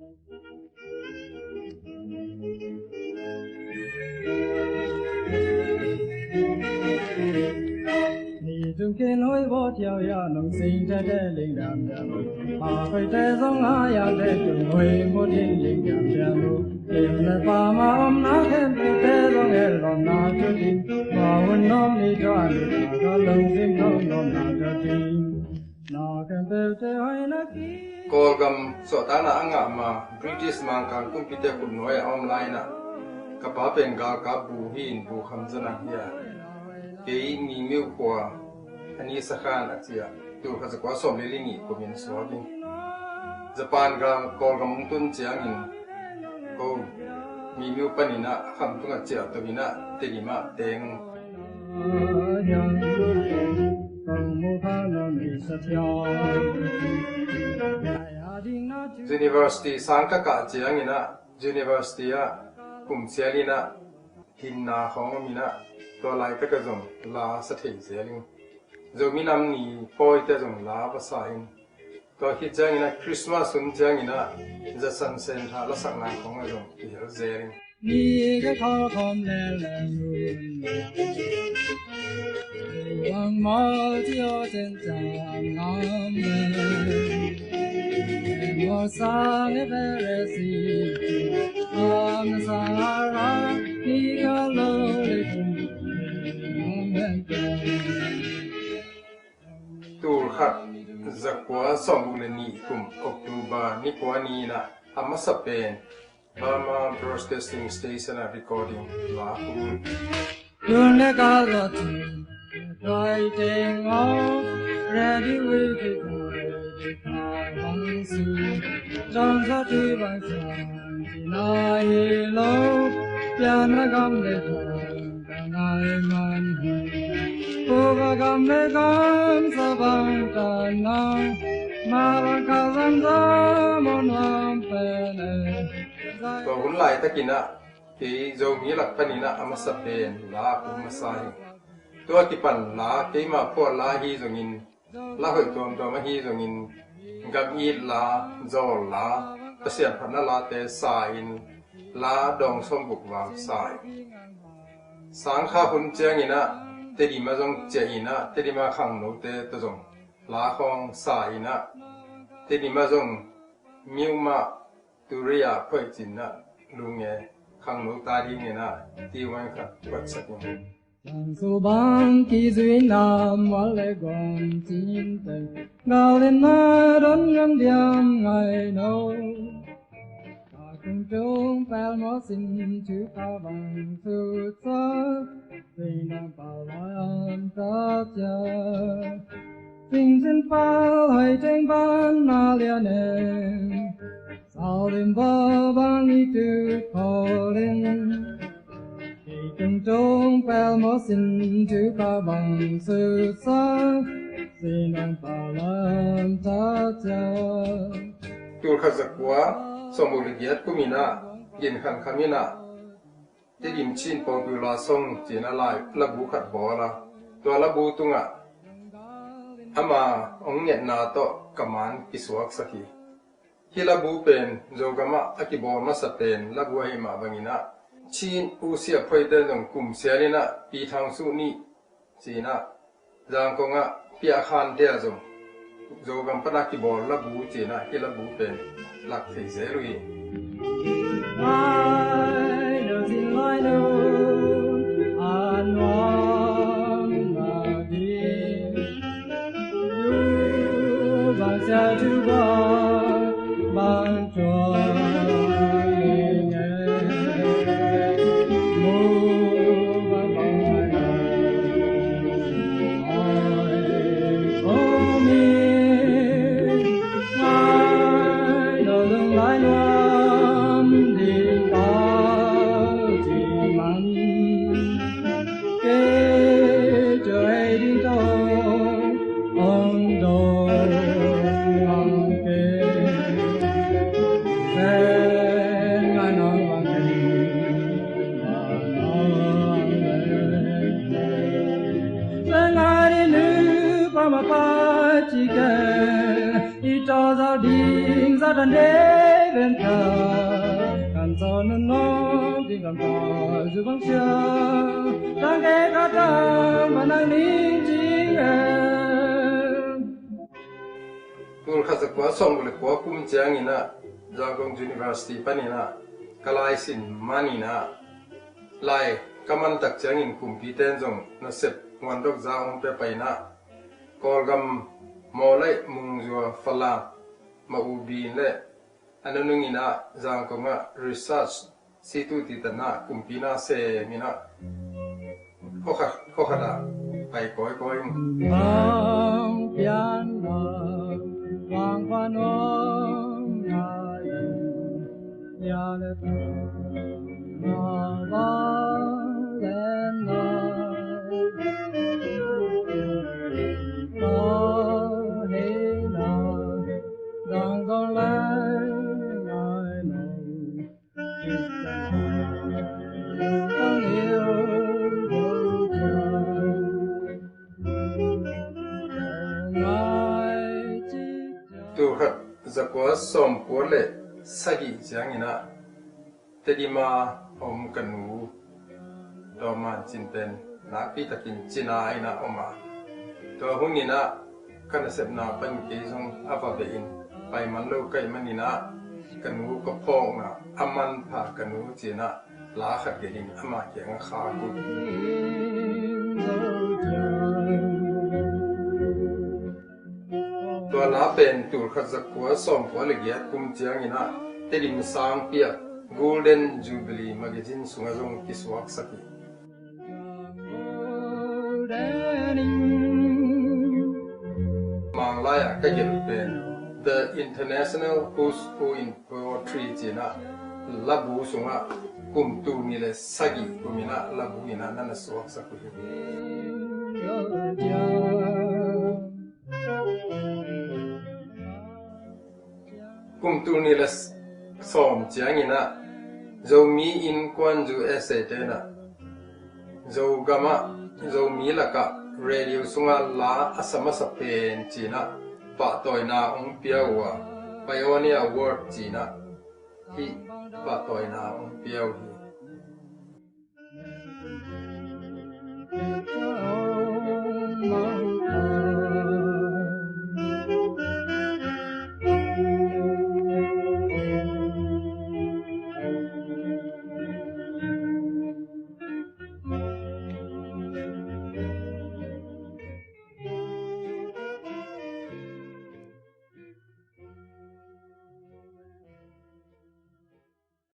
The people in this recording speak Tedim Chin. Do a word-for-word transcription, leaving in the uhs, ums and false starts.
Ni tung kin hoi bo thiau ya nong sing te te ling dam dam. A koi te zong a ya te tung hoi mo ding ling dam dam. Kim le pa ma om na ken te te zong el lom na tu ding. Ma un nom ni tua ni ta ka long sim nom nom na tu ding. Kawlgam suahtakna a ngah ma British Mangkang kumpite khutnuai a om lai-in ah ka pa pen galkap bu hi-in bu kham zanak hi a, kei Mimiu khua a ni sakhan a ciah tulkhat zakua sawm le li nih kumin suak in Japan gal Kawlgam hong tun ciangin ko Mimiu panin ah a kham tungah ciah to in ah Tedim ah teng. University sang ka kah ciangin ah university ah kum sial in ah hinna khawng om in ah tua laitak ah zong la sa thei zel in Zomi Nam Ni pawite zong la va sa in tua khit ciangin ah Christmas hun ciangin ah zasan sentha lasakna khawng ah zong kihel zel in. Ni ka kha khawm lel lel mun. Wang mau ti o chen chang ngam lel. Mo sang e ve re si. Am sang a ra ni ka lo le kum. Tulkhat zakua sawmguk le nih kum October ni kua ni-in ah a masa pen Burma Broadcasting Station ah recording la kum. Tun le ka lo tun, doi teng o, ready with the doi, the car hong si. Zong sa tu bang sang, si na hi lo, pian na gam le doi, ka ngai man hi. Pu ka gam le gam, sa bang tan na, ma bang ka zan zan, mon wang pen e. Tua hun laitakin ah kei Zomi lak panin ah a masa pen la a kum masa hi. Tua kipan la keima phuah la ahi zongin la hoih tuamtuam ahi zongin gam it la, zawl la, Pasian phatna late sa in la dawng sawmguk val sa in. Sangkha hun ciangin ah Tedim ah zong ciah in ah Tedim ah khangnote tawh zong la khawng sa in ah Tedim ah zong Miuma Turia phoih cin ah lunge khangno ta dingin ah tiuman khat kuatsak in. Tangsu bang kizui nam wal le gom cin te gal in na don ngam diam ngai no. Ka kung tung pel mo sin tu ka bang su sa. Sing dang pau lai an ta cia. Sing sin pau hai teng ban na lia ne. Sao lim ba bang i tu ko lim. Ki tung tung pel mo sin tu ka bang su sa. Sing dang pau lai an ta cia. Tulkhat zakua sawmguk le giat kum in ah Gin Khan Kham in ah Tedim Chin Popular Song cin a lai labu khat bawl a, tua labu tungah ama hong ngetna tawh ka man kisuaksak hi. Hih labu pen Zogam ah a kibawl masa pen labu ahih mah bangin ah Chin U Sia phoite zong kum sial in ah Pi Thang Suh Nih cin ah Zangkong ah Pia Khan te ah zong Zogam pan a kibawl labu cin ah hih labu pen lak thei zel uh hi. Tul khat za kua sawm le kua kum ciangin ah Zangkong University panin ah ka lai sin manin ah lai ka man tak ciangin kumpite in zong nasep huandok za hong pia pai in ah Kawlgam Mawlai, Mungzua, Falam, Maubi in le a nunung in ah Zangkong ah research situ titan ah kumpi na sem in ah khua khat khua khat ah pai kawikawi in. Tul khat za kua sawm kua le sagih ciangin ah Tedim a om ka nu Tawman Cin pen nakpi takin Cina in ah om a, tua hun in ah ka nasepna pan kei zong a va beh in pai man lo ka hih manin ah ka nu ka phawkna a manpha ka nu ci in ah la khat gen in ama kiangah khak uh. Tua la pen tul khat za kua sawm kua le giat kum ciangin ah Tedim sangpi ah Golden Jubilee magazine sungah zong kisuaksak hi. Manglai ah ka gelh pen The International Who's Who in Poetry ci in ah labu sungah kum tul nih le sagih kum in ah labu in ah na na suaksak uh hi. Kum tul nih le sawm ciangin ah Zomi Innkuan U S A te in ah Zogam ah Zomi lakah radio sungah la a sa masa pen ci in ah pahtawina hong pia uh a, Pioneer Award ci in ah hih pahtawina hong pia uh hi.